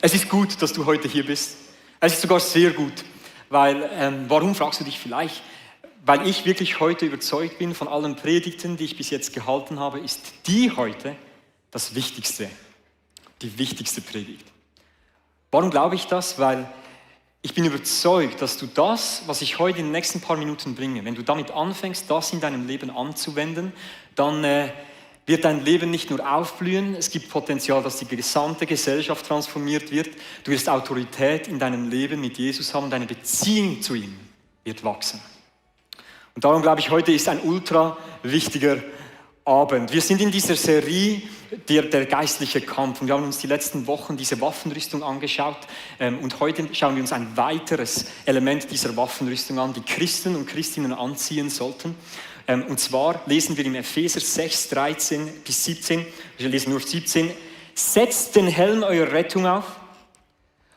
Es ist gut, dass du heute hier bist. Es ist sogar sehr gut, weil, warum fragst du dich vielleicht? Weil ich wirklich heute überzeugt bin von allen Predigten, die ich bis jetzt gehalten habe, ist die heute das Wichtigste, die wichtigste Predigt. Warum glaube ich das? Weil ich bin überzeugt, dass du das, was ich heute in den nächsten paar Minuten bringe, wenn du damit anfängst, das in deinem Leben anzuwenden, dann wird dein Leben nicht nur aufblühen, es gibt Potenzial, dass die gesamte Gesellschaft transformiert wird. Du wirst Autorität in deinem Leben mit Jesus haben, deine Beziehung zu ihm wird wachsen. Und darum glaube ich, heute ist ein ultra wichtiger Abend. Wir sind in dieser Serie der geistliche Kampf und wir haben uns die letzten Wochen diese Waffenrüstung angeschaut und heute schauen wir uns ein weiteres Element dieser Waffenrüstung an, die Christen und Christinnen anziehen sollten. Und zwar lesen wir im Epheser 6, 13 bis 17, wir lesen nur 17, setzt den Helm eurer Rettung auf,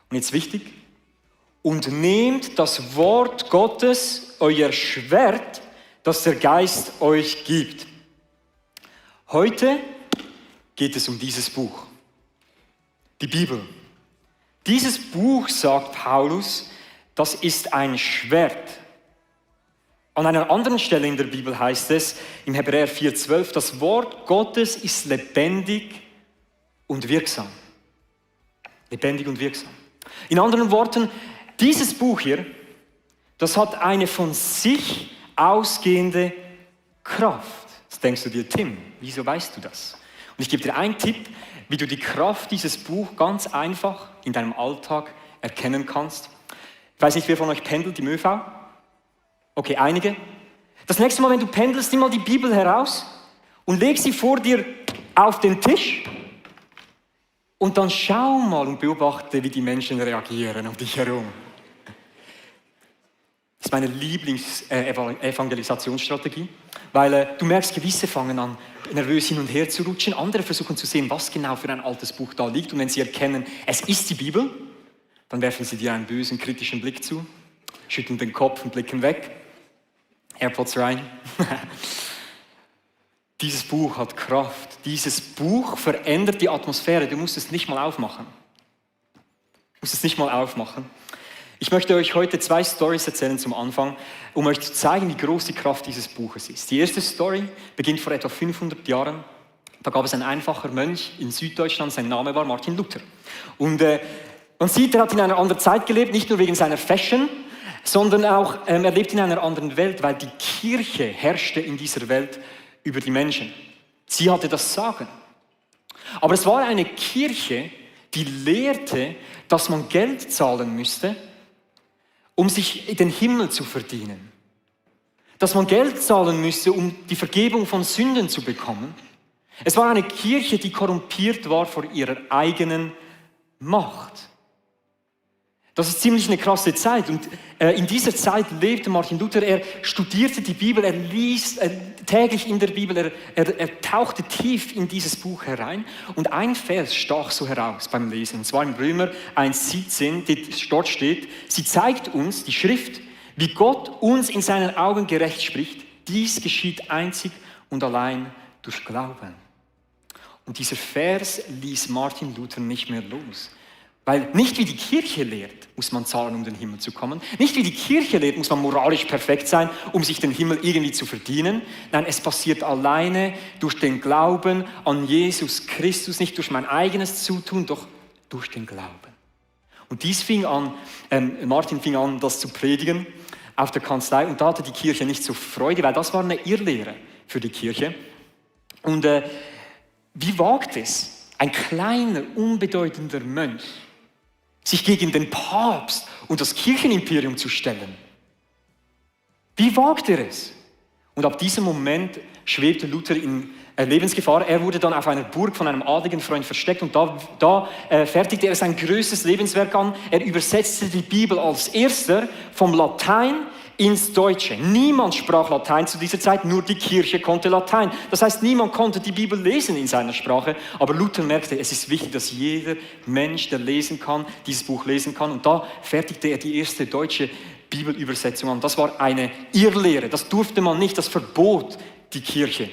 und jetzt wichtig, und nehmt das Wort Gottes, euer Schwert, das der Geist euch gibt. Heute geht es um dieses Buch, die Bibel. Dieses Buch, sagt Paulus, das ist ein Schwert. An einer anderen Stelle in der Bibel heißt es, im Hebräer 4,12, das Wort Gottes ist lebendig und wirksam. Lebendig und wirksam. In anderen Worten, dieses Buch hier, das hat eine von sich ausgehende Kraft. Jetzt denkst du dir, Tim, wieso weißt du das? Und ich gebe dir einen Tipp, wie du die Kraft dieses Buch ganz einfach in deinem Alltag erkennen kannst. Ich weiß nicht, wer von euch pendelt im ÖV? Okay, einige. Das nächste Mal, wenn du pendelst, nimm mal die Bibel heraus und leg sie vor dir auf den Tisch und dann schau mal und beobachte, wie die Menschen reagieren um dich herum. Das ist meine Lieblings-Evangelisationsstrategie, weil du merkst, gewisse fangen an, nervös hin und her zu rutschen, andere versuchen zu sehen, was genau für ein altes Buch da liegt und wenn sie erkennen, es ist die Bibel, dann werfen sie dir einen bösen, kritischen Blick zu, schütteln den Kopf und blicken weg, AirPods rein. Dieses Buch hat Kraft, dieses Buch verändert die Atmosphäre, du musst es nicht mal aufmachen. Ich möchte euch heute 2 Storys erzählen zum Anfang, um euch zu zeigen, wie groß die Kraft dieses Buches ist. Die erste Story beginnt vor etwa 500 Jahren. Da gab es einen einfachen Mönch in Süddeutschland, sein Name war Martin Luther. Und man sieht, er hat in einer anderen Zeit gelebt, nicht nur wegen seiner Fashion, sondern auch, er lebt in einer anderen Welt, weil die Kirche herrschte in dieser Welt über die Menschen. Sie hatte das Sagen. Aber es war eine Kirche, die lehrte, dass man Geld zahlen müsste, um sich den Himmel zu verdienen. Dass man Geld zahlen müsste, um die Vergebung von Sünden zu bekommen. Es war eine Kirche, die korrumpiert war vor ihrer eigenen Macht. Das ist ziemlich eine krasse Zeit und in dieser Zeit lebte Martin Luther, er studierte die Bibel, er liest täglich in der Bibel, er tauchte tief in dieses Buch herein und ein Vers stach so heraus beim Lesen, und zwar im Römer 1,17, dort steht, sie zeigt uns, die Schrift, wie Gott uns in seinen Augen gerecht spricht, dies geschieht einzig und allein durch Glauben. Und dieser Vers ließ Martin Luther nicht mehr los. Weil nicht wie die Kirche lehrt, muss man zahlen, um in den Himmel zu kommen. Nicht wie die Kirche lehrt, muss man moralisch perfekt sein, um sich den Himmel irgendwie zu verdienen. Nein, es passiert alleine durch den Glauben an Jesus Christus, nicht durch mein eigenes Zutun, doch durch den Glauben. Und Martin fing an, das zu predigen auf der Kanzlei. Und da hatte die Kirche nicht so Freude, weil das war eine Irrlehre für die Kirche. Und wie wagt es ein kleiner, unbedeutender Mönch, sich gegen den Papst und das Kirchenimperium zu stellen? Wie wagt er es? Und ab diesem Moment schwebte Luther in Lebensgefahr. Er wurde dann auf einer Burg von einem adligen Freund versteckt und da fertigte er sein größtes Lebenswerk an. Er übersetzte die Bibel als erster vom Latein ins Deutsche. Niemand sprach Latein zu dieser Zeit, nur die Kirche konnte Latein. Das heißt, niemand konnte die Bibel lesen in seiner Sprache, aber Luther merkte, es ist wichtig, dass jeder Mensch, der lesen kann, dieses Buch lesen kann. Und da fertigte er die erste deutsche Bibelübersetzung an. Das war eine Irrlehre, das durfte man nicht, das verbot die Kirche.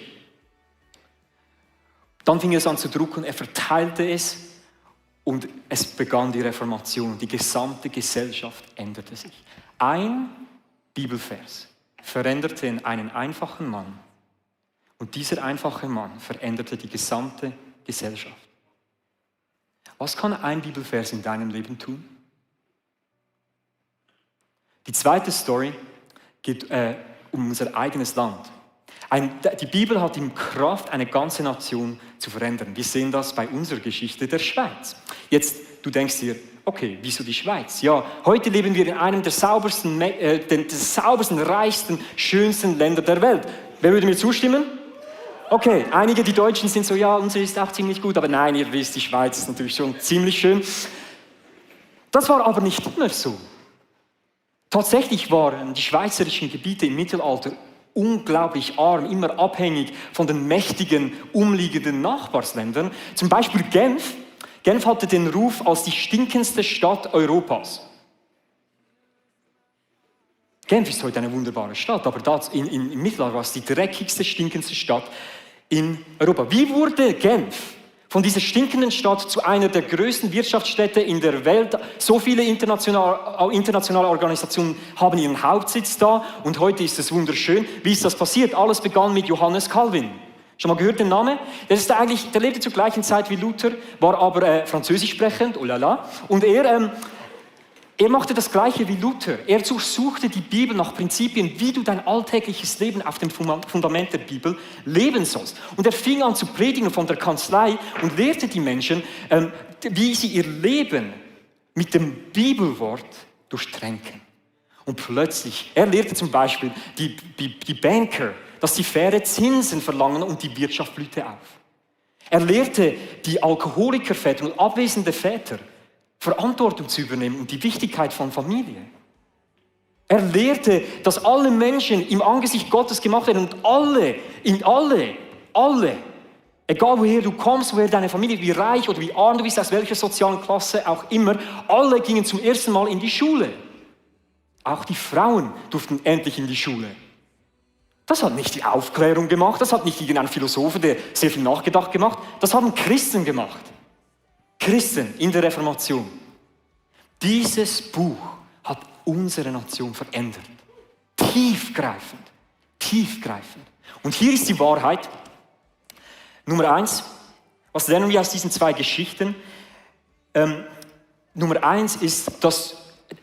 Dann fing er es an zu drucken, er verteilte es Und es begann die Reformation. Die gesamte Gesellschaft änderte sich. Ein Bibelvers veränderte einen einfachen Mann. Und dieser einfache Mann veränderte die gesamte Gesellschaft. Was kann ein Bibelvers in deinem Leben tun? Die zweite Story geht um unser eigenes Land. Die Bibel hat die Kraft, eine ganze Nation zu verändern. Wir sehen das bei unserer Geschichte der Schweiz. Jetzt, du denkst dir, okay, wieso die Schweiz? Ja, heute leben wir in einem der saubersten, reichsten, schönsten Länder der Welt. Wer würde mir zustimmen? Okay, einige, die Deutschen sind so, ja, unsere ist auch ziemlich gut, aber nein, ihr wisst, die Schweiz ist natürlich schon ziemlich schön. Das war aber nicht immer so. Tatsächlich waren die schweizerischen Gebiete im Mittelalter unglaublich arm, immer abhängig von den mächtigen, umliegenden Nachbarsländern. Zum Beispiel Genf. Genf hatte den Ruf als die stinkendste Stadt Europas. Genf ist heute eine wunderbare Stadt, aber im Mittelalter war es die dreckigste, stinkendste Stadt in Europa. Wie wurde Genf von dieser stinkenden Stadt zu einer der größten Wirtschaftsstädte in der Welt? So viele internationale Organisationen haben ihren Hauptsitz da und heute ist es wunderschön. Wie ist das passiert? Alles begann mit Johannes Calvin. Schon mal gehört den Namen? Der lebte zur gleichen Zeit wie Luther, war aber französisch sprechend, oh la la. Und er machte das Gleiche wie Luther. Er durchsuchte die Bibel nach Prinzipien, wie du dein alltägliches Leben auf dem Fundament der Bibel leben sollst. Und er fing an zu predigen von der Kanzlei und lehrte die Menschen, wie sie ihr Leben mit dem Bibelwort durchtränken. Und plötzlich, er lehrte zum Beispiel die Banker, dass sie faire Zinsen verlangen und die Wirtschaft blühte auf. Er lehrte die Alkoholikerväter und abwesende Väter, Verantwortung zu übernehmen und die Wichtigkeit von Familie. Er lehrte, dass alle Menschen im Angesicht Gottes gemacht werden und alle, egal woher du kommst, woher deine Familie, wie reich oder wie arm du bist, aus welcher sozialen Klasse auch immer, alle gingen zum ersten Mal in die Schule. Auch die Frauen durften endlich in die Schule. Das hat nicht die Aufklärung gemacht, das hat nicht irgendein Philosoph, der sehr viel nachgedacht gemacht, das haben Christen gemacht. Christen in der Reformation. Dieses Buch hat unsere Nation verändert. Tiefgreifend. Tiefgreifend. Und hier ist die Wahrheit. Nummer 1, was lernen wir aus diesen zwei Geschichten? Nummer 1 ist, dass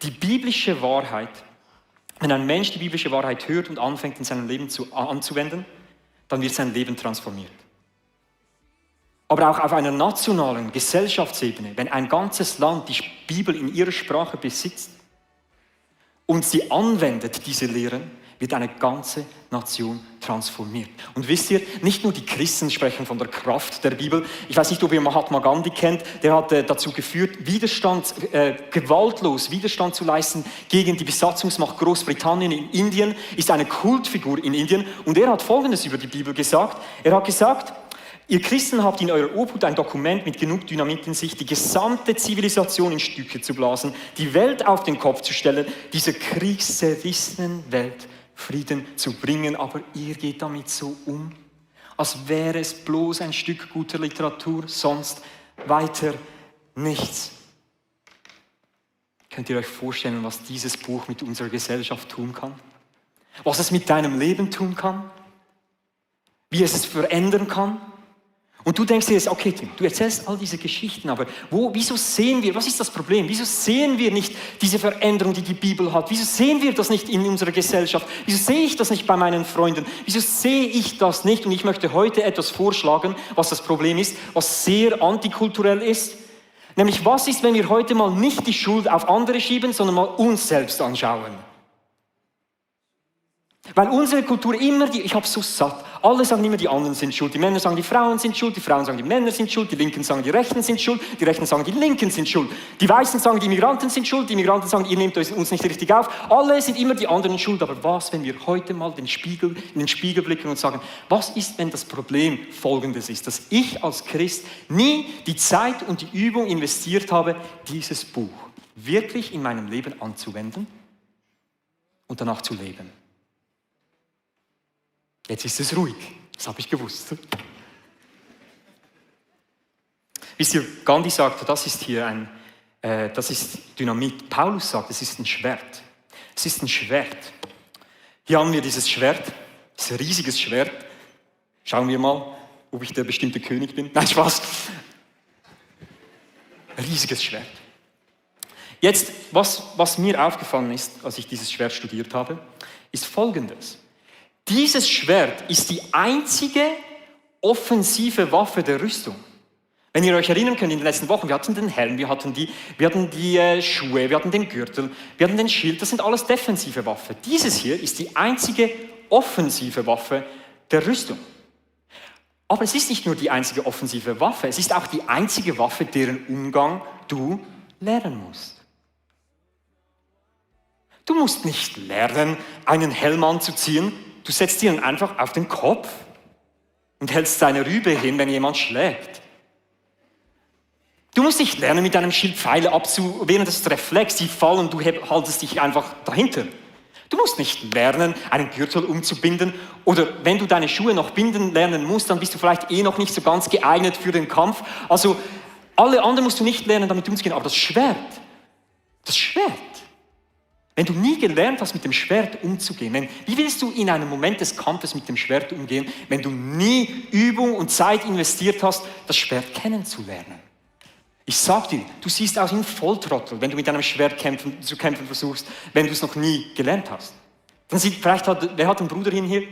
die biblische Wahrheit, wenn ein Mensch die biblische Wahrheit hört und anfängt in seinem Leben anzuwenden, dann wird sein Leben transformiert. Aber auch auf einer nationalen Gesellschaftsebene, wenn ein ganzes Land die Bibel in ihrer Sprache besitzt und sie anwendet, diese Lehren, wird eine ganze Nation transformiert. Und wisst ihr, nicht nur die Christen sprechen von der Kraft der Bibel. Ich weiß nicht, ob ihr Mahatma Gandhi kennt, der hat dazu geführt, gewaltlos Widerstand zu leisten gegen die Besatzungsmacht Großbritannien in Indien, ist eine Kultfigur in Indien und er hat Folgendes über die Bibel gesagt. Er hat gesagt, ihr Christen habt in eurer Obhut ein Dokument mit genug Dynamit in sich, die gesamte Zivilisation in Stücke zu blasen, die Welt auf den Kopf zu stellen, dieser kriegszerrissenen Welt Frieden zu bringen, aber ihr geht damit so um, als wäre es bloß ein Stück guter Literatur, sonst weiter nichts. Könnt ihr euch vorstellen, was dieses Buch mit unserer Gesellschaft tun kann? Was es mit deinem Leben tun kann? Wie es verändern kann? Und du denkst dir jetzt, okay Tim, du erzählst all diese Geschichten, aber wieso sehen wir, was ist das Problem? Wieso sehen wir nicht diese Veränderung, die die Bibel hat? Wieso sehen wir das nicht in unserer Gesellschaft? Wieso sehe ich das nicht bei meinen Freunden? Wieso sehe ich das nicht? Und ich möchte heute etwas vorschlagen, was das Problem ist, was sehr antikulturell ist. Nämlich, was ist, wenn wir heute mal nicht die Schuld auf andere schieben, sondern mal uns selbst anschauen? Weil unsere Kultur immer ich habe so satt, alle sagen immer, die anderen sind schuld. Die Männer sagen, die Frauen sind schuld, die Frauen sagen, die Männer sind schuld, die Linken sagen, die Rechten sind schuld, die Rechten sagen, die Linken sind schuld. Die Weißen sagen, die Immigranten sind schuld, die Immigranten sagen, ihr nehmt uns nicht richtig auf. Alle sind immer die anderen schuld. Aber was, wenn wir heute mal in den Spiegel blicken und sagen, was ist, wenn das Problem Folgendes ist, dass ich als Christ nie die Zeit und die Übung investiert habe, dieses Buch wirklich in meinem Leben anzuwenden und danach zu leben. Jetzt ist es ruhig, das habe ich gewusst. Wisst ihr, Gandhi sagte, das ist Dynamit. Paulus sagt, es ist ein Schwert. Es ist ein Schwert. Hier haben wir dieses Schwert, dieses riesiges Schwert. Schauen wir mal, ob ich der bestimmte König bin. Nein, Spaß. Ein riesiges Schwert. Jetzt, was mir aufgefallen ist, als ich dieses Schwert studiert habe, ist Folgendes. Dieses Schwert ist die einzige offensive Waffe der Rüstung. Wenn ihr euch erinnern könnt, in den letzten Wochen, wir hatten den Helm, wir hatten die Schuhe, wir hatten den Gürtel, wir hatten den Schild, das sind alles defensive Waffen. Dieses hier ist die einzige offensive Waffe der Rüstung. Aber es ist nicht nur die einzige offensive Waffe, es ist auch die einzige Waffe, deren Umgang du lernen musst. Du musst nicht lernen, einen Helm anzuziehen, du setzt ihn einfach auf den Kopf und hältst deine Rübe hin, wenn jemand schlägt. Du musst nicht lernen, mit deinem Schild Pfeile abzuwehren, das ist Reflex, die fallen und du haltest dich einfach dahinter. Du musst nicht lernen, einen Gürtel umzubinden oder wenn du deine Schuhe noch binden lernen musst, dann bist du vielleicht noch nicht so ganz geeignet für den Kampf. Also alle anderen musst du nicht lernen, damit umzugehen, aber das Schwert, wenn du nie gelernt hast, mit dem Schwert umzugehen, wie willst du in einem Moment des Kampfes mit dem Schwert umgehen, wenn du nie Übung und Zeit investiert hast, das Schwert kennenzulernen? Ich sag dir, du siehst aus wie ein Volltrottel, wenn du mit deinem Schwert zu kämpfen versuchst, wenn du es noch nie gelernt hast. Dann wer hat einen Bruder hier?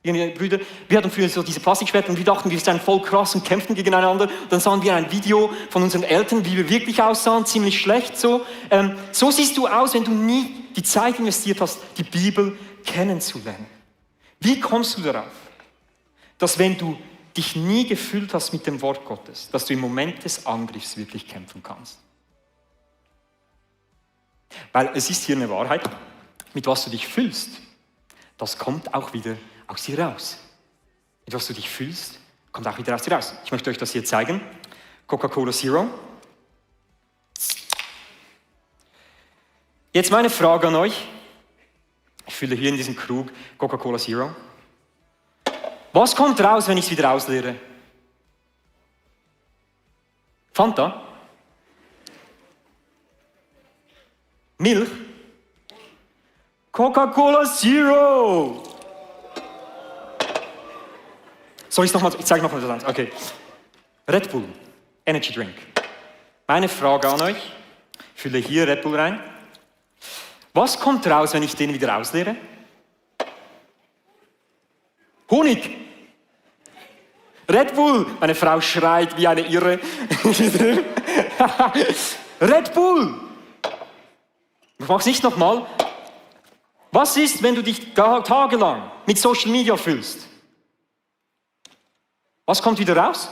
Brüder? Wir hatten früher so diese Plastikschwerter und wir dachten, wir seien voll krass und kämpften gegeneinander. Dann sahen wir ein Video von unseren Eltern, wie wir wirklich aussahen, ziemlich schlecht so. So siehst du aus, wenn du nie die Zeit investiert hast, die Bibel kennenzulernen. Wie kommst du darauf, dass wenn du dich nie gefüllt hast mit dem Wort Gottes, dass du im Moment des Angriffs wirklich kämpfen kannst? Weil es ist hier eine Wahrheit, mit was du dich fühlst, das kommt auch wieder aus dir raus. Mit was du dich fühlst, kommt auch wieder aus dir raus. Ich möchte euch das hier zeigen. Coca-Cola Zero. Jetzt meine Frage an euch. Ich fülle hier in diesem Krug Coca-Cola Zero. Was kommt raus, wenn ich es wieder ausleere? Fanta? Milch? Coca-Cola Zero! Soll ich zeige nochmal das an. Okay. Red Bull, Energy Drink. Meine Frage an euch. Ich fülle hier Red Bull rein. Was kommt raus, wenn ich den wieder ausleere? Honig. Red Bull. Meine Frau schreit wie eine Irre. Red Bull. Ich mach's nicht nochmal. Was ist, wenn du dich tagelang mit Social Media fühlst? Was kommt wieder raus?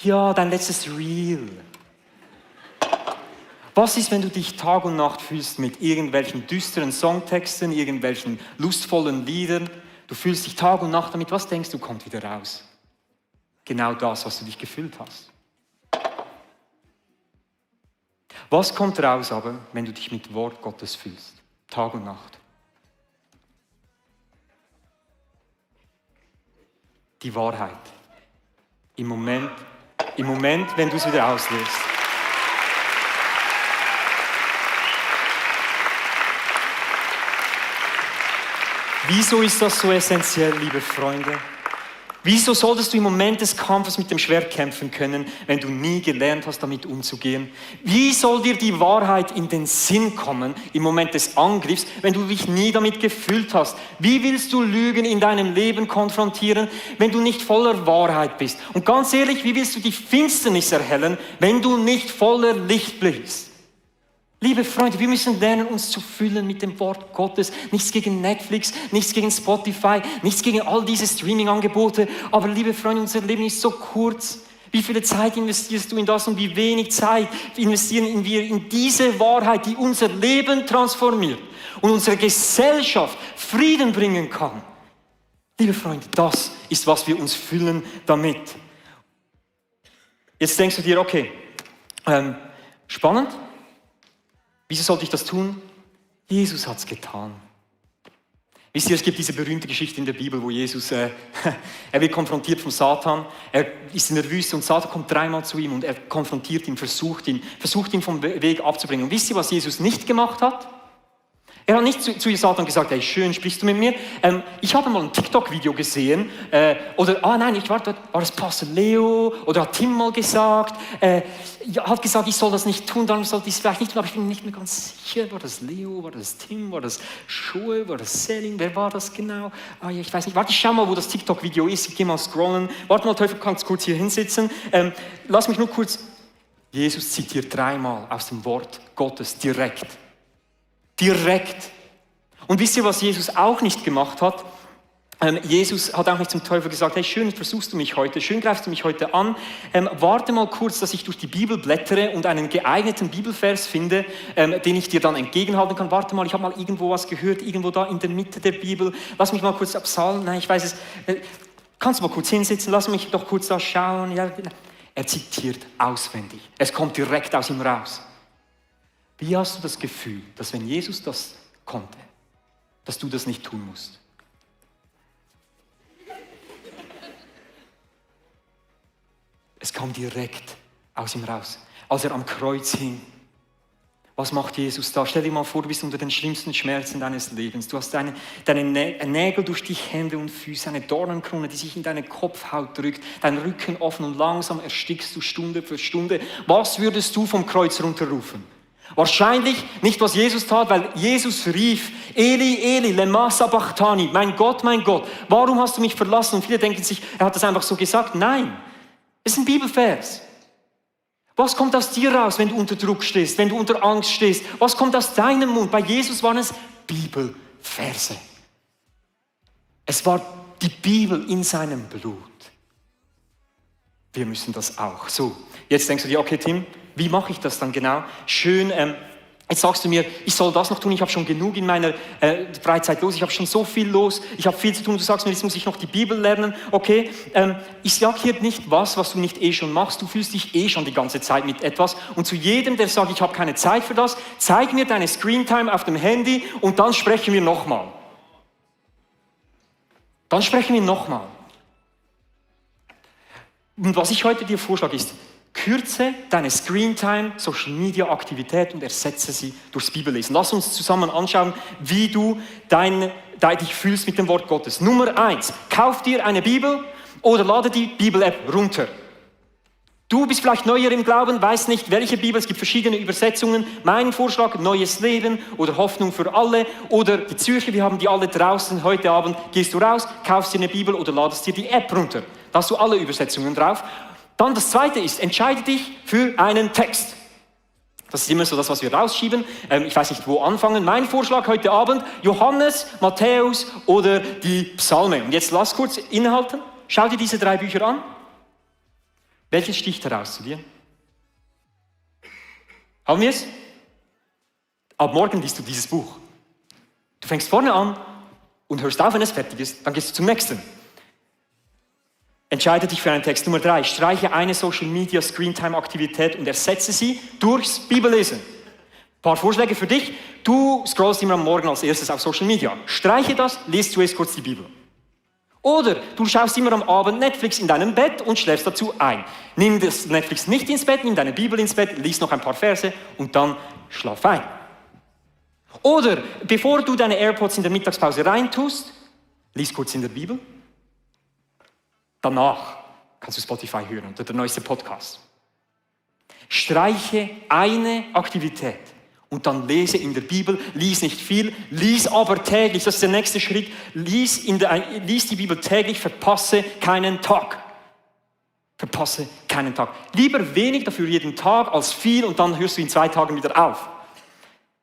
Ja, dein letztes Reel. Was ist, wenn du dich Tag und Nacht fühlst mit irgendwelchen düsteren Songtexten, irgendwelchen lustvollen Liedern? Du fühlst dich Tag und Nacht damit. Was denkst du, kommt wieder raus? Genau das, was du dich gefühlt hast. Was kommt raus aber, wenn du dich mit Wort Gottes fühlst? Tag und Nacht. Die Wahrheit. Im Moment, wenn du es wieder auslässt. Wieso ist das so essentiell, liebe Freunde? Wieso solltest du im Moment des Kampfes mit dem Schwert kämpfen können, wenn du nie gelernt hast, damit umzugehen? Wie soll dir die Wahrheit in den Sinn kommen im Moment des Angriffs, wenn du dich nie damit gefüllt hast? Wie willst du Lügen in deinem Leben konfrontieren, wenn du nicht voller Wahrheit bist? Und ganz ehrlich, wie willst du die Finsternis erhellen, wenn du nicht voller Licht bist? Liebe Freunde, wir müssen lernen, uns zu füllen mit dem Wort Gottes. Nichts gegen Netflix, nichts gegen Spotify, nichts gegen all diese Streaming-Angebote. Aber liebe Freunde, unser Leben ist so kurz. Wie viel Zeit investierst du in das und wie wenig Zeit investieren wir in diese Wahrheit, die unser Leben transformiert und unsere Gesellschaft Frieden bringen kann? Liebe Freunde, das ist, was wir uns füllen damit. Jetzt denkst du dir, okay, spannend. Wieso sollte ich das tun? Jesus hat es getan. Wisst ihr, es gibt diese berühmte Geschichte in der Bibel, wo Jesus, er wird konfrontiert vom Satan, er ist in der Wüste und Satan kommt dreimal zu ihm und er konfrontiert ihn, versucht ihn vom Weg abzubringen. Und wisst ihr, was Jesus nicht gemacht hat? Er hat nicht zu Satan gesagt, hey, schön, sprichst du mit mir? Ich habe mal ein TikTok-Video gesehen, war das Pastor Leo, oder hat Tim mal gesagt, hat gesagt, ich soll das nicht tun, dann sollte ich es vielleicht nicht tun, aber ich bin nicht mehr ganz sicher, war das Leo, war das Tim, war das Joel, war das Selin, wer war das genau? Ich weiß nicht, warte, ich schau mal, wo das TikTok-Video ist, ich gehe mal scrollen, warte mal, Teufel, kannst kurz hier hinsitzen, lass mich nur kurz, Jesus zitiert dreimal aus dem Wort Gottes direkt. Und wisst ihr, was Jesus auch nicht gemacht hat? Jesus hat auch nicht zum Teufel gesagt, hey, schön versuchst du mich heute, schön greifst du mich heute an. Warte mal kurz, dass ich durch die Bibel blättere und einen geeigneten Bibelvers finde, den ich dir dann entgegenhalten kann. Warte mal, ich habe mal irgendwo was gehört, irgendwo da in der Mitte der Bibel. Lass mich mal kurz ab Psalm, nein, ich weiß es. Kannst du mal kurz hinsitzen, lass mich doch kurz da schauen. Ja, er zitiert auswendig. Es kommt direkt aus ihm raus. Wie hast du das Gefühl, dass wenn Jesus das konnte, dass du das nicht tun musst? Es kam direkt aus ihm raus, als er am Kreuz hing. Was macht Jesus da? Stell dir mal vor, du bist unter den schlimmsten Schmerzen deines Lebens. Du hast deine Nägel durch die Hände und Füße, eine Dornenkrone, die sich in deine Kopfhaut drückt, dein Rücken offen und langsam erstickst du Stunde für Stunde. Was würdest du vom Kreuz runterrufen? Wahrscheinlich nicht, was Jesus tat, weil Jesus rief, Eli, Eli, lema sabachthani, mein Gott, warum hast du mich verlassen? Und viele denken sich, er hat das einfach so gesagt. Nein, es ist ein Bibelvers. Was kommt aus dir raus, wenn du unter Druck stehst, wenn du unter Angst stehst? Was kommt aus deinem Mund? Bei Jesus waren es Bibelverse. Es war die Bibel in seinem Blut. Wir müssen das auch. So, jetzt denkst du dir, okay Tim, wie mache ich das dann genau? Schön, jetzt sagst du mir, ich soll das noch tun, ich habe schon genug in meiner Freizeit los, ich habe schon so viel los, ich habe viel zu tun, du sagst mir, jetzt muss ich noch die Bibel lernen, okay, ich sage hier nicht was du nicht schon machst, du fühlst dich schon die ganze Zeit mit etwas und zu jedem, der sagt, ich habe keine Zeit für das, zeig mir deine Screentime auf dem Handy und dann sprechen wir nochmal. Und was ich heute dir vorschlage ist, kürze deine Screentime, Social Media Aktivität und ersetze sie durchs Bibellesen. Lass uns zusammen anschauen, wie du dich fühlst mit dem Wort Gottes. Nummer 1, kauf dir eine Bibel oder lade die Bibel-App runter. Du bist vielleicht neuer im Glauben, weißt nicht, welche Bibel, es gibt verschiedene Übersetzungen. Mein Vorschlag, Neues Leben oder Hoffnung für alle oder die Zürcher, wir haben die alle draußen. Heute Abend gehst du raus, kaufst dir eine Bibel oder ladest dir die App runter. Da hast du alle Übersetzungen drauf. Dann das Zweite ist, entscheide dich für einen Text. Das ist immer so das, was wir rausschieben. Ich weiß nicht, wo anfangen. Mein Vorschlag heute Abend, Johannes, Matthäus oder die Psalme. Und jetzt lass kurz innehalten. Schau dir diese 3 Bücher an. Welches sticht heraus zu dir? Haben wir es? Ab morgen liest du dieses Buch. Du fängst vorne an und hörst auf, wenn es fertig ist. Dann gehst du zum nächsten. Entscheide dich für einen Text. Nummer 3. Streiche eine Social Media Screentime Aktivität und ersetze sie durchs Bibellesen. Ein paar Vorschläge für dich. Du scrollst immer am Morgen als erstes auf Social Media. Streiche das, lest zuerst kurz die Bibel. Oder du schaust immer am Abend Netflix in deinem Bett und schläfst dazu ein. Nimm das Netflix nicht ins Bett, nimm deine Bibel ins Bett, lies noch ein paar Verse und dann schlaf ein. Oder bevor du deine AirPods in der Mittagspause reintust, lies kurz in der Bibel. Danach kannst du Spotify hören oder der neueste Podcast. Streiche eine Aktivität und dann lese in der Bibel, lies nicht viel, lies aber täglich, das ist der nächste Schritt, lies die Bibel täglich, verpasse keinen Tag. Lieber wenig, dafür jeden Tag, als viel und dann hörst du in 2 Tagen wieder auf.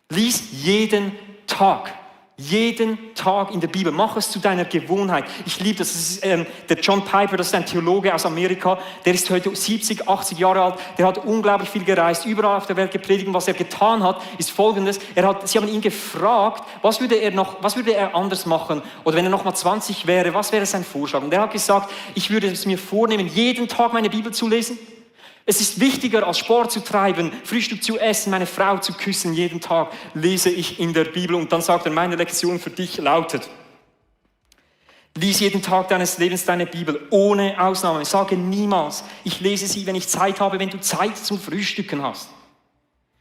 Lies jeden Tag in der Bibel. Mach es zu deiner Gewohnheit. Ich liebe das. Das ist, der John Piper, das ist ein Theologe aus Amerika. Der ist heute 70, 80 Jahre alt. Der hat unglaublich viel gereist, überall auf der Welt gepredigt. Und was er getan hat, ist Folgendes. Sie haben ihn gefragt, was würde er anders machen? Oder wenn er noch mal 20 wäre, was wäre sein Vorschlag? Und er hat gesagt, ich würde es mir vornehmen, jeden Tag meine Bibel zu lesen. Es ist wichtiger, als Sport zu treiben, Frühstück zu essen, meine Frau zu küssen. Jeden Tag lese ich in der Bibel. Und dann sagt er, meine Lektion für dich lautet, Lies jeden Tag deines Lebens deine Bibel, ohne Ausnahme. Sage niemals, ich lese sie, wenn ich Zeit habe, wenn du Zeit zum Frühstücken hast.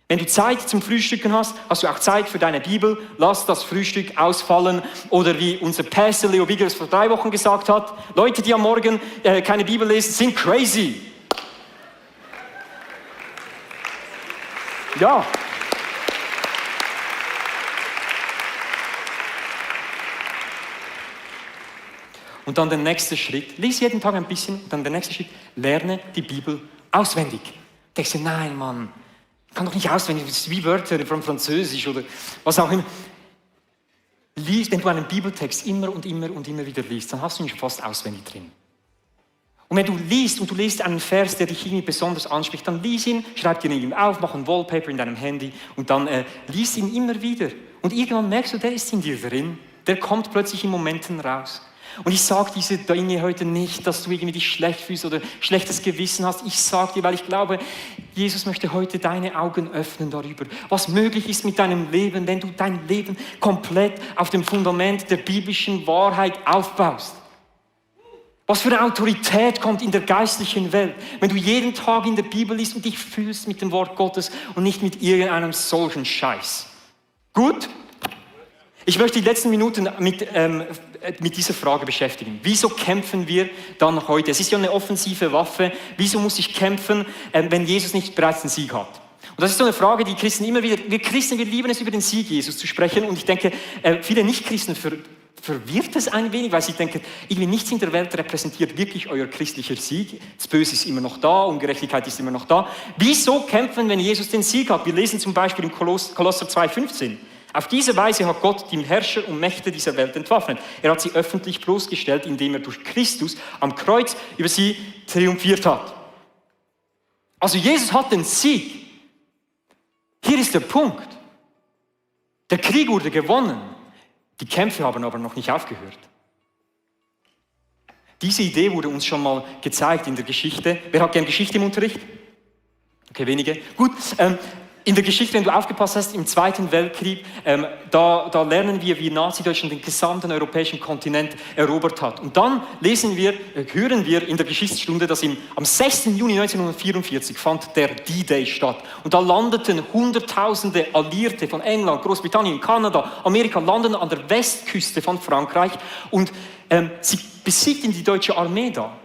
Wenn du Zeit zum Frühstücken hast, hast du auch Zeit für deine Bibel. Lass das Frühstück ausfallen. Oder wie unser Pastor Leo Bigger es vor 3 Wochen gesagt hat, Leute, die am Morgen keine Bibel lesen, sind crazy. Ja. Und dann der nächste Schritt, lies jeden Tag ein bisschen, und dann der nächste Schritt, lerne die Bibel auswendig. Denkst du, nein, Mann, ich kann doch nicht auswendig, das ist wie Wörter vom Französisch oder was auch immer. Lies, wenn du einen Bibeltext immer und immer und immer wieder liest, dann hast du ihn schon fast auswendig drin. Und wenn du liest und du liest einen Vers, der dich irgendwie besonders anspricht, dann lies ihn, schreib dir ihn auf, mach ein Wallpaper in deinem Handy und dann lies ihn immer wieder. Und irgendwann merkst du, der ist in dir drin, der kommt plötzlich in Momenten raus. Und ich sage diese Dinge heute nicht, dass du irgendwie dich schlecht fühlst oder schlechtes Gewissen hast. Ich sage dir, weil ich glaube, Jesus möchte heute deine Augen öffnen darüber, was möglich ist mit deinem Leben, wenn du dein Leben komplett auf dem Fundament der biblischen Wahrheit aufbaust. Was für eine Autorität kommt in der geistlichen Welt, wenn du jeden Tag in der Bibel liest und dich fühlst mit dem Wort Gottes und nicht mit irgendeinem solchen Scheiß. Gut? Ich möchte die letzten Minuten mit dieser Frage beschäftigen. Wieso kämpfen wir dann heute? Es ist ja eine offensive Waffe. Wieso muss ich kämpfen, wenn Jesus nicht bereits den Sieg hat? Und das ist so eine Frage, die Christen immer wieder, wir Christen, wir lieben es, über den Sieg Jesus zu sprechen. Und ich denke, viele Nicht-Christen verwirrt es ein wenig, weil sie denken, irgendwie nichts in der Welt repräsentiert wirklich euer christlicher Sieg. Das Böse ist immer noch da, Ungerechtigkeit ist immer noch da. Wieso kämpfen, wenn Jesus den Sieg hat? Wir lesen zum Beispiel in Kolosser 2,15. Auf diese Weise hat Gott die Herrscher und Mächte dieser Welt entwaffnet. Er hat sie öffentlich bloßgestellt, indem er durch Christus am Kreuz über sie triumphiert hat. Also Jesus hat den Sieg. Hier ist der Punkt. Der Krieg wurde gewonnen. Die Kämpfe haben aber noch nicht aufgehört. Diese Idee wurde uns schon mal gezeigt in der Geschichte. Wer hat gern Geschichte im Unterricht? Okay, wenige. Gut. In der Geschichte, wenn du aufgepasst hast, im Zweiten Weltkrieg, da lernen wir, wie Nazi-Deutschland den gesamten europäischen Kontinent erobert hat. Und dann hören wir in der Geschichtsstunde, dass am 6. Juni 1944 fand der D-Day statt. Und da landeten Hunderttausende Alliierte von England, Großbritannien, Kanada, Amerika, landeten an der Westküste von Frankreich und sie besiegten die deutsche Armee da.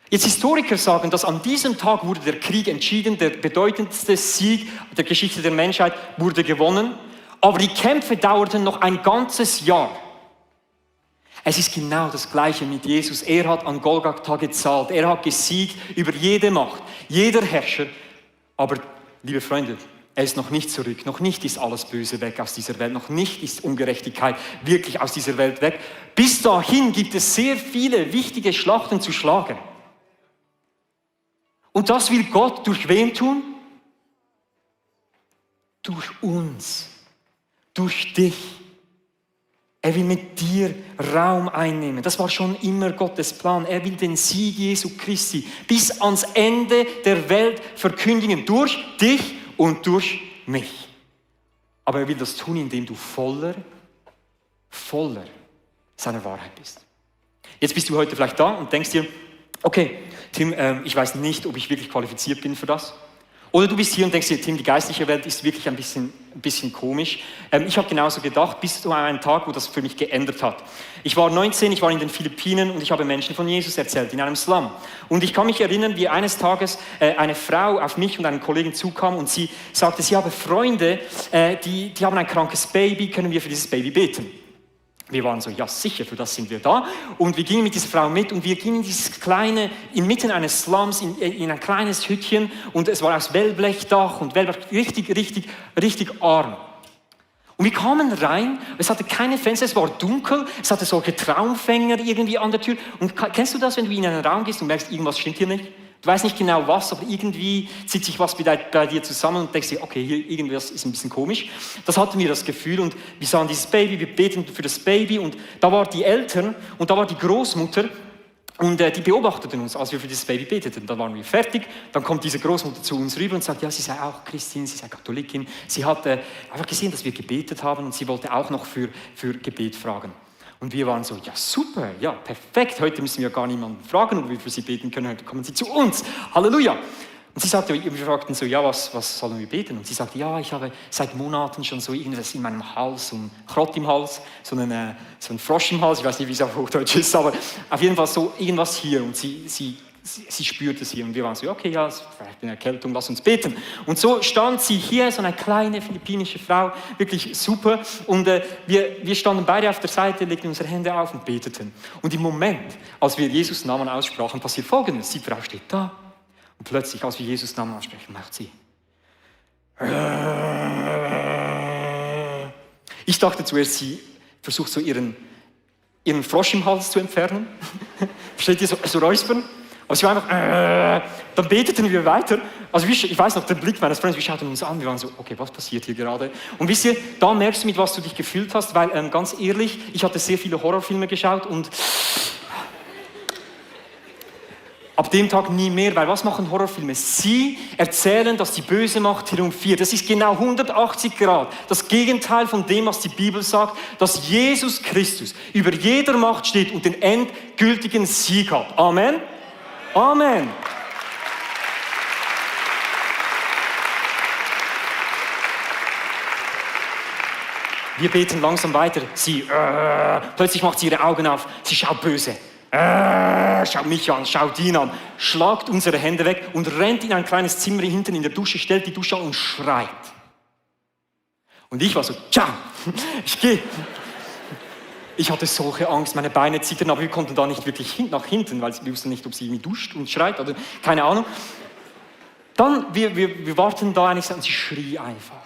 Jetzt Historiker sagen, dass an diesem Tag wurde der Krieg entschieden, der bedeutendste Sieg der Geschichte der Menschheit wurde gewonnen, aber die Kämpfe dauerten noch ein ganzes Jahr. Es ist genau das Gleiche mit Jesus. Er hat an Golgatha gezahlt, er hat gesiegt über jede Macht, jeder Herrscher. Aber, liebe Freunde, er ist noch nicht zurück, noch nicht ist alles Böse weg aus dieser Welt, noch nicht ist Ungerechtigkeit wirklich aus dieser Welt weg. Bis dahin gibt es sehr viele wichtige Schlachten zu schlagen. Und das will Gott durch wen tun? Durch uns, durch dich. Er will mit dir Raum einnehmen. Das war schon immer Gottes Plan. Er will den Sieg Jesu Christi bis ans Ende der Welt verkündigen. Durch dich und durch mich. Aber er will das tun, indem du voller seiner Wahrheit bist. Jetzt bist du heute vielleicht da und denkst dir, okay, Tim, ich weiß nicht, ob ich wirklich qualifiziert bin für das. Oder du bist hier und denkst dir, Tim, die geistliche Welt ist wirklich ein bisschen komisch. Ich habe genauso gedacht, bis zu einem Tag, wo das für mich geändert hat. Ich war 19, ich war in den Philippinen und ich habe Menschen von Jesus erzählt, in einem Slum. Und ich kann mich erinnern, wie eines Tages eine Frau auf mich und einen Kollegen zukam und sie sagte, sie habe Freunde, die haben ein krankes Baby, können wir für dieses Baby beten? Wir waren so, ja sicher, für das sind wir da. Und wir gingen mit dieser Frau mit und wir gingen in dieses kleine, inmitten eines Slums, in ein kleines Hütchen und es war aus Wellblechdach und Wellblech, richtig arm. Und wir kamen rein, es hatte keine Fenster, es war dunkel, es hatte solche Traumfänger irgendwie an der Tür. Und kennst du das, wenn du in einen Raum gehst und merkst, irgendwas stimmt hier nicht? Du weißt nicht genau was, aber irgendwie zieht sich was bei dir zusammen und denkst dir, okay, hier irgendwas ist ein bisschen komisch. Das hatten wir das Gefühl und wir sahen dieses Baby, wir beten für das Baby und da waren die Eltern und da war die Großmutter und die beobachteten uns, als wir für dieses Baby beteten. Dann waren wir fertig, dann kommt diese Großmutter zu uns rüber und sagt, ja, sie sei auch Christin, sie sei Katholikin. Sie hat einfach gesehen, dass wir gebetet haben und sie wollte auch noch für Gebet fragen. Und wir waren so, ja super, ja perfekt, heute müssen wir gar niemanden fragen, ob wir für sie beten können, heute kommen sie zu uns, Halleluja. Und sie sagte, wir fragten so, ja, was sollen wir beten? Und sie sagte, ja, ich habe seit Monaten schon so irgendwas in meinem Hals, so ein Krott im Hals, so ein Frosch im Hals, ich weiß nicht, wie es auf Hochdeutsch ist, aber auf jeden Fall so irgendwas hier. Und sie spürte sie und wir waren so, okay, ja, vielleicht eine Erkältung, lass uns beten. Und so stand sie hier, so eine kleine philippinische Frau, wirklich super. Und wir standen beide auf der Seite, legten unsere Hände auf und beteten. Und im Moment, als wir Jesus Namen aussprachen, passiert Folgendes. Die Frau steht da und plötzlich, als wir Jesus Namen aussprechen, macht sie. Ich dachte zuerst, sie versucht so ihren Frosch im Hals zu entfernen. Versteht ihr, so räuspern? Aber sie war einfach, dann beteten wir weiter. Also ich weiß noch, der Blick meines Freundes, wir schauten uns an, wir waren so, okay, was passiert hier gerade? Und wisst ihr, da merkst du, mit was du dich gefühlt hast, weil ganz ehrlich, ich hatte sehr viele Horrorfilme geschaut und ab dem Tag nie mehr, weil was machen Horrorfilme? Sie erzählen, dass die böse Macht triumphiert. Das ist genau 180 Grad. Das Gegenteil von dem, was die Bibel sagt, dass Jesus Christus über jeder Macht steht und den endgültigen Sieg hat. Amen. Amen. Wir beten langsam weiter. Sie, plötzlich macht sie ihre Augen auf. Sie schaut böse. Schaut mich an, schaut ihn an. Schlagt unsere Hände weg und rennt in ein kleines Zimmer hinten in der Dusche, stellt die Dusche an und schreit. Und ich war so, ciao, ich gehe. Ich hatte solche Angst, meine Beine zitterten, aber wir konnten da nicht wirklich nach hinten, weil wir wussten nicht, ob sie irgendwie duscht und schreit oder keine Ahnung. Dann, wir warten da eigentlich und sie schrie einfach.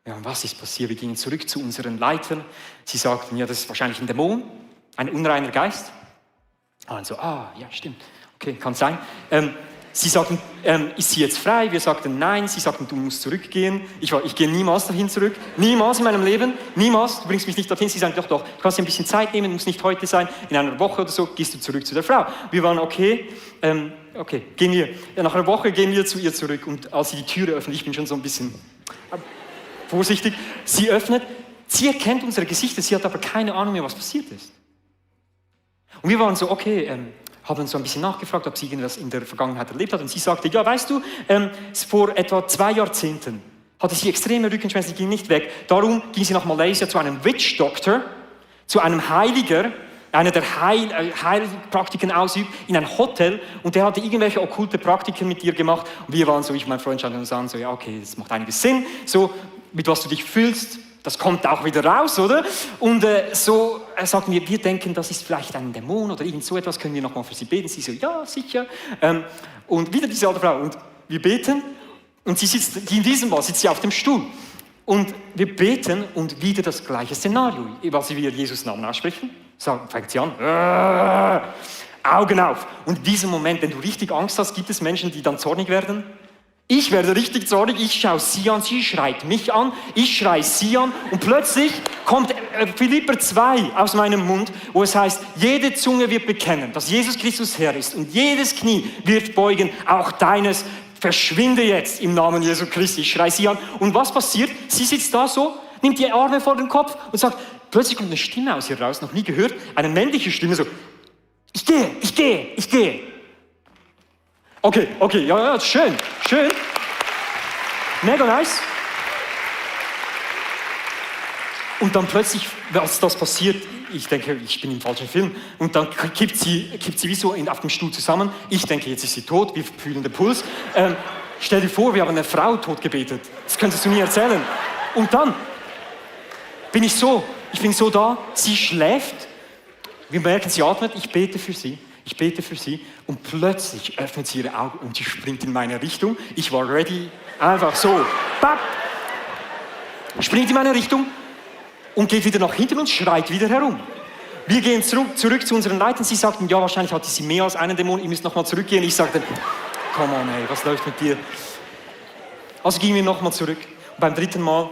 Ja, und was ist passiert? Wir gingen zurück zu unseren Leitern. Sie sagten, ja, das ist wahrscheinlich ein Dämon, ein unreiner Geist. Und so, ja, stimmt, okay, kann sein. Sie sagten, ist sie jetzt frei? Wir sagten, nein. Sie sagten, du musst zurückgehen. Ich gehe niemals dahin zurück. Niemals in meinem Leben. Niemals. Du bringst mich nicht dorthin. Sie sagen, doch, du kannst dir ein bisschen Zeit nehmen, muss nicht heute sein. In einer Woche oder so gehst du zurück zu der Frau. Wir waren, okay, gehen wir. Ja, nach einer Woche gehen wir zu ihr zurück. Und als sie die Türe öffnet, ich bin schon so ein bisschen vorsichtig, sie öffnet, sie erkennt unsere Gesichter, sie hat aber keine Ahnung mehr, was passiert ist. Und wir waren so, okay, haben uns so ein bisschen nachgefragt, ob sie irgendwas in der Vergangenheit erlebt hat. Und sie sagte, ja, weißt du, vor etwa 2 Jahrzehnten hatte sie extreme Rückenschmerzen, sie ging nicht weg. Darum ging sie nach Malaysia zu einem Witch Doctor, zu einem Heiliger, einer der Heilpraktiken ausübt, in ein Hotel. Und der hatte irgendwelche okkulte Praktiken mit ihr gemacht. Und wir waren so, ich und mein Freund schauten uns an, so, ja, okay, das macht einiges Sinn. So, mit was du dich fühlst, das kommt auch wieder raus, oder? Und so sagten wir denken, das ist vielleicht ein Dämon oder irgend so etwas, können wir nochmal für sie beten? Sie so, ja, sicher. Und wieder diese alte Frau. Und wir beten und in diesem Mal sitzt sie auf dem Stuhl. Und wir beten und wieder das gleiche Szenario. Was wir Jesus Namen aussprechen, fängt sie an. Augen auf. Und in diesem Moment, wenn du richtig Angst hast, gibt es Menschen, die dann zornig werden. Ich werde richtig zornig, ich schaue sie an, sie schreit mich an, ich schreie sie an und plötzlich kommt Philipper 2 aus meinem Mund, wo es heißt, jede Zunge wird bekennen, dass Jesus Christus Herr ist und jedes Knie wird beugen, auch deines. Verschwinde jetzt im Namen Jesu Christi. Ich schreie sie an. Und was passiert? Sie sitzt da so, nimmt die Arme vor den Kopf und sagt, plötzlich kommt eine Stimme aus ihr raus, noch nie gehört, eine männliche Stimme so, ich gehe. Okay, ja, schön. Mega nice. Und dann plötzlich, als das passiert, ich denke, ich bin im falschen Film. Und dann kippt sie wie so auf dem Stuhl zusammen. Ich denke, jetzt ist sie tot, wir fühlen den Puls. Stell dir vor, wir haben eine Frau tot gebetet. Das könntest du nie erzählen. Und dann bin ich bin so da, sie schläft. Wir merken, sie atmet, ich bete für sie und plötzlich öffnet sie ihre Augen und sie springt in meine Richtung. Ich war ready, einfach so, bap, springt in meine Richtung und geht wieder nach hinten und schreit wieder herum. Wir gehen zurück zu unseren Leitern. Sie sagten, ja, wahrscheinlich hatte sie mehr als einen Dämon, ihr müsst nochmal zurückgehen. Ich sagte, come on, ey, was läuft mit dir? Also gingen wir nochmal zurück. Und beim 3. Mal,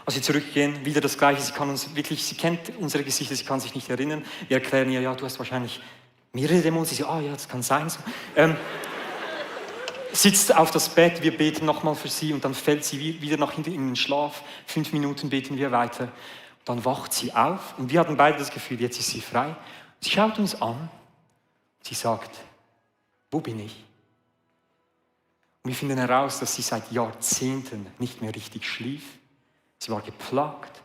als wir zurückgehen, wieder das Gleiche. Sie kennt unsere Gesichter, sie kann sich nicht erinnern. Wir erklären ihr, ja, du hast wahrscheinlich mehrere Dämonen. Sie sagt, ja, das kann sein. So. Sitzt auf das Bett, wir beten nochmal für sie und dann fällt sie wieder nach hinten in den Schlaf. 5 Minuten beten wir weiter. Dann wacht sie auf und wir hatten beide das Gefühl, jetzt ist sie frei. Sie schaut uns an. Sie sagt, wo bin ich? Und wir finden heraus, dass sie seit Jahrzehnten nicht mehr richtig schlief. Sie war geplagt.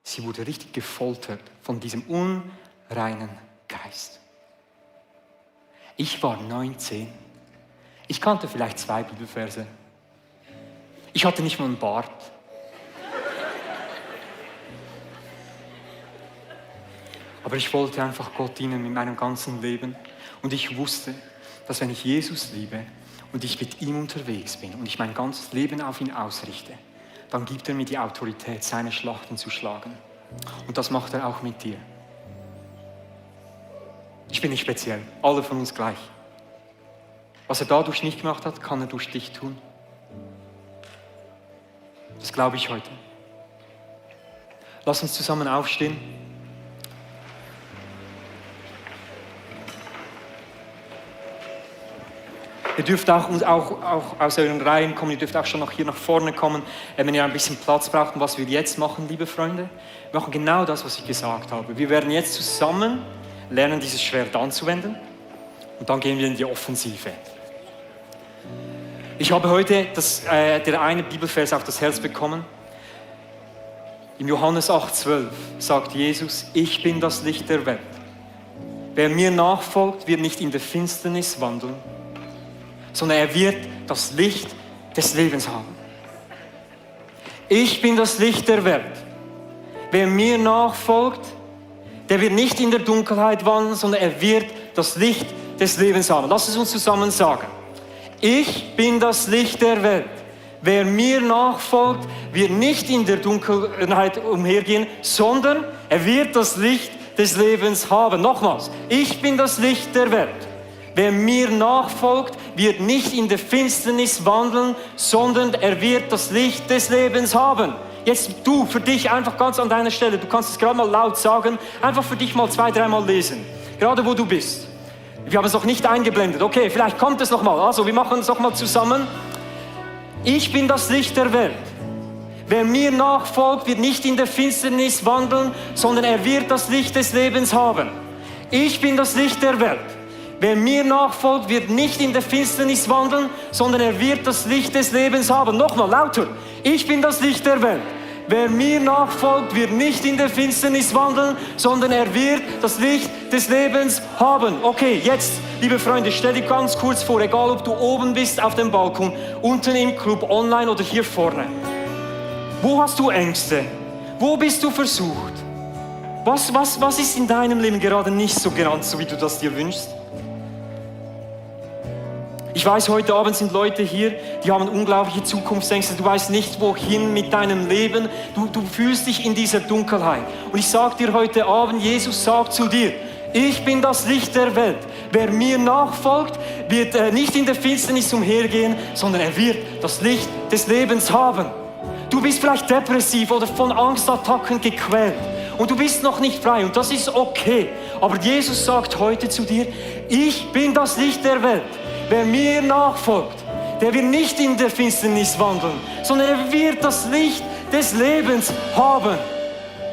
Sie wurde richtig gefoltert von diesem unreinen Geist. Ich war 19. Ich kannte vielleicht 2 Bibelverse. Ich hatte nicht mal einen Bart. Aber ich wollte einfach Gott dienen mit meinem ganzen Leben. Und ich wusste, dass wenn ich Jesus liebe und ich mit ihm unterwegs bin und ich mein ganzes Leben auf ihn ausrichte, dann gibt er mir die Autorität, seine Schlachten zu schlagen. Und das macht er auch mit dir. Ich bin nicht speziell, alle von uns gleich. Was er da durch mich gemacht hat, kann er durch dich tun. Das glaube ich heute. Lass uns zusammen aufstehen. Ihr dürft auch aus euren Reihen kommen, ihr dürft auch schon noch hier nach vorne kommen, wenn ihr ein bisschen Platz braucht. Und was wir jetzt machen, liebe Freunde, wir machen genau das, was ich gesagt habe. Wir werden jetzt zusammen lernen, dieses Schwert anzuwenden und dann gehen wir in die Offensive. Ich habe heute der eine Bibelvers auf das Herz bekommen. Im Johannes 8,12 sagt Jesus, ich bin das Licht der Welt. Wer mir nachfolgt, wird nicht in der Finsternis wandeln, sondern er wird das Licht des Lebens haben. Ich bin das Licht der Welt. Wer mir nachfolgt, der wird nicht in der Dunkelheit wandeln, sondern er wird das Licht des Lebens haben. Lass es uns zusammen sagen. Ich bin das Licht der Welt. Wer mir nachfolgt, wird nicht in der Dunkelheit umhergehen, sondern er wird das Licht des Lebens haben. Nochmals, ich bin das Licht der Welt. Wer mir nachfolgt, wird nicht in der Finsternis wandeln, sondern er wird das Licht des Lebens haben. Jetzt du, für dich einfach ganz an deiner Stelle, du kannst es gerade mal laut sagen, einfach für dich mal 2-3 Mal lesen, gerade wo du bist. Wir haben es noch nicht eingeblendet, okay, vielleicht kommt es noch mal. Also wir machen es noch mal zusammen. Ich bin das Licht der Welt. Wer mir nachfolgt, wird nicht in der Finsternis wandeln, sondern er wird das Licht des Lebens haben. Ich bin das Licht der Welt. Wer mir nachfolgt, wird nicht in der Finsternis wandeln, sondern er wird das Licht des Lebens haben. Nochmal, lauter. Ich bin das Licht der Welt. Wer mir nachfolgt, wird nicht in der Finsternis wandeln, sondern er wird das Licht des Lebens haben. Okay, jetzt, liebe Freunde, stell dir ganz kurz vor, egal ob du oben bist auf dem Balkon, unten im Club, online oder hier vorne. Wo hast du Ängste? Wo bist du versucht? Was ist in deinem Leben gerade nicht so ganz so, wie du das dir wünschst? Ich weiß, heute Abend sind Leute hier, die haben unglaubliche Zukunftsängste. Du weißt nicht, wohin mit deinem Leben. Du fühlst dich in dieser Dunkelheit. Und ich sage dir heute Abend, Jesus sagt zu dir, ich bin das Licht der Welt. Wer mir nachfolgt, wird nicht in der Finsternis umhergehen, sondern er wird das Licht des Lebens haben. Du bist vielleicht depressiv oder von Angstattacken gequält. Und du bist noch nicht frei und das ist okay. Aber Jesus sagt heute zu dir, ich bin das Licht der Welt. Wer mir nachfolgt, der wird nicht in der Finsternis wandeln, sondern er wird das Licht des Lebens haben.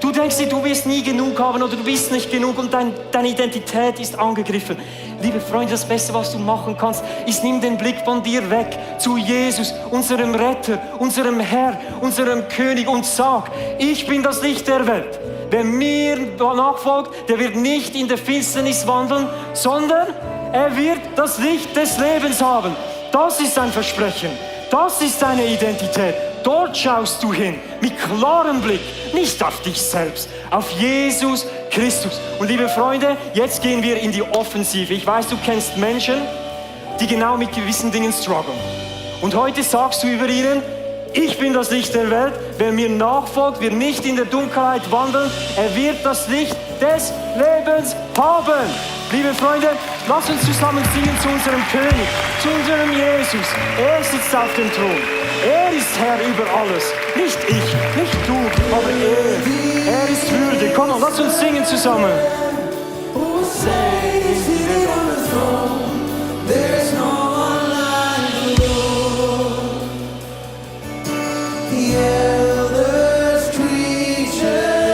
Du denkst dir, du wirst nie genug haben oder du bist nicht genug und deine Identität ist angegriffen. Liebe Freunde, das Beste, was du machen kannst, ist, nimm den Blick von dir weg zu Jesus, unserem Retter, unserem Herr, unserem König und sag, ich bin das Licht der Welt. Wer mir nachfolgt, der wird nicht in der Finsternis wandeln, sondern er wird das Licht des Lebens haben. Das ist sein Versprechen. Das ist deine Identität. Dort schaust du hin, mit klarem Blick, nicht auf dich selbst, auf Jesus Christus. Und liebe Freunde, jetzt gehen wir in die Offensive. Ich weiß, du kennst Menschen, die genau mit gewissen Dingen strugglen. Und heute sagst du über ihnen, ich bin das Licht der Welt. Wer mir nachfolgt, wird nicht in der Dunkelheit wandeln. Er wird das Licht des Lebens haben. Liebe Freunde, lasst uns zusammen singen zu unserem König, zu unserem Jesus. Er sitzt auf dem Thron. Er ist Herr über alles. Nicht ich, nicht du, aber er. Er ist würdig. Komm on, lass uns singen zusammen. The elders, creatures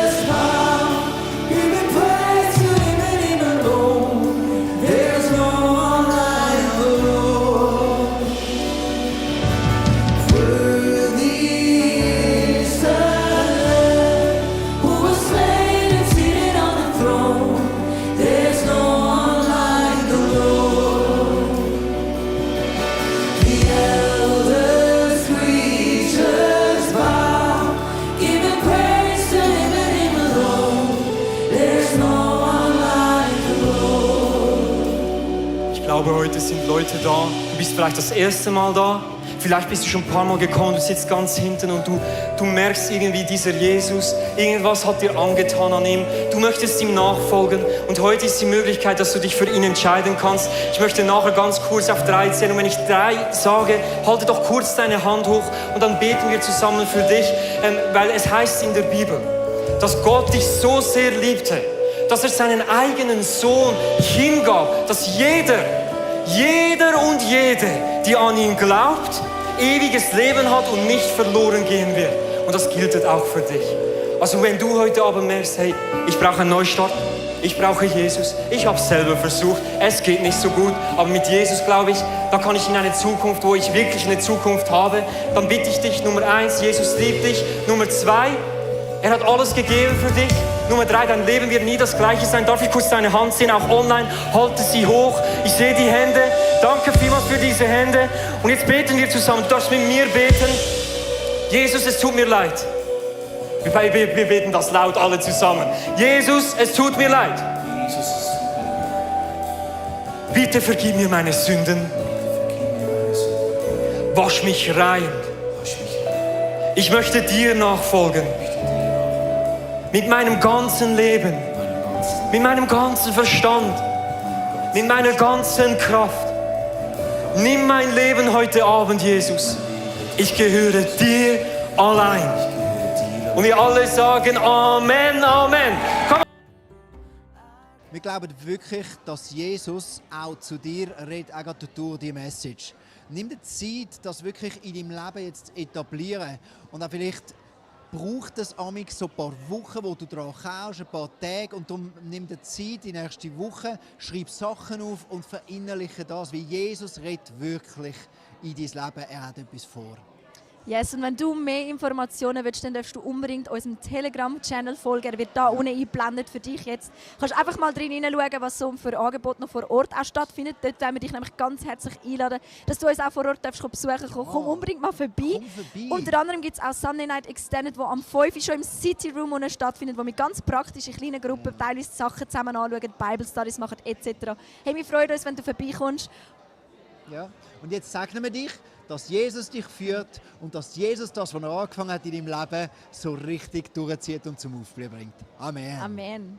es sind Leute da. Du bist vielleicht das erste Mal da. Vielleicht bist du schon ein paar Mal gekommen, du sitzt ganz hinten und du merkst irgendwie, dieser Jesus, irgendwas hat dir angetan an ihm. Du möchtest ihm nachfolgen und heute ist die Möglichkeit, dass du dich für ihn entscheiden kannst. Ich möchte nachher ganz kurz auf 3 zählen und wenn ich 3 sage, halte doch kurz deine Hand hoch und dann beten wir zusammen für dich, weil es heißt in der Bibel, dass Gott dich so sehr liebte, dass er seinen eigenen Sohn hingab, dass jeder und jede, die an ihn glaubt, ewiges Leben hat und nicht verloren gehen wird. Und das gilt auch für dich. Also wenn du heute Abend merkst, hey, ich brauche einen Neustart, ich brauche Jesus, ich habe es selber versucht, es geht nicht so gut, aber mit Jesus glaube ich, da kann ich in eine Zukunft, wo ich wirklich eine Zukunft habe, dann bitte ich dich, Nummer 1, Jesus liebt dich, Nummer 2, er hat alles gegeben für dich. Nummer 3, dein Leben wird nie das gleiche sein. Darf ich kurz deine Hand sehen, auch online? Halte sie hoch. Ich sehe die Hände. Danke vielmals für diese Hände. Und jetzt beten wir zusammen. Du darfst mit mir beten. Jesus, es tut mir leid. Wir beten das laut alle zusammen. Jesus, es tut mir leid. Bitte vergib mir meine Sünden. Wasch mich rein. Ich möchte dir nachfolgen. Mit meinem ganzen Leben, mit meinem ganzen Verstand, mit meiner ganzen Kraft. Nimm mein Leben heute Abend, Jesus. Ich gehöre dir allein. Und wir alle sagen Amen, Amen. Komm. Wir glauben wirklich, dass Jesus auch zu dir redet, auch gerade durch die Message. Nimm dir Zeit, das wirklich in deinem Leben jetzt zu etablieren. Und auch vielleicht braucht es amix so ein paar Wochen, wo du daran kaust, ein paar Tage. Und darum nimm dir Zeit, die nächste Woche, schreib Sachen auf und verinnerliche das, wie Jesus redet wirklich in dein Leben. Er hat etwas vor. Yes, und wenn du mehr Informationen willst, dann darfst du unbedingt unserem Telegram-Channel folgen. Er wird da unten eingeblendet für dich jetzt. Du kannst einfach mal drin hineinschauen, was so für Angebote noch vor Ort auch stattfindet. Dort wollen wir dich nämlich ganz herzlich einladen, dass du uns auch vor Ort besuchen darfst. Komm unbedingt mal vorbei. Unter anderem gibt es auch Sunday Night Extended, wo am 5 Uhr schon im City Room stattfindet, wo wir ganz praktisch in kleinen Gruppen teilweise Sachen zusammen anschauen, Bible Studies machen etc. Hey, wir freuen uns, wenn du vorbeikommst. Ja. Und jetzt segnen wir dich, dass Jesus dich führt und dass Jesus das, was er angefangen hat in deinem Leben, so richtig durchzieht und zum Aufblühen bringt. Amen. Amen.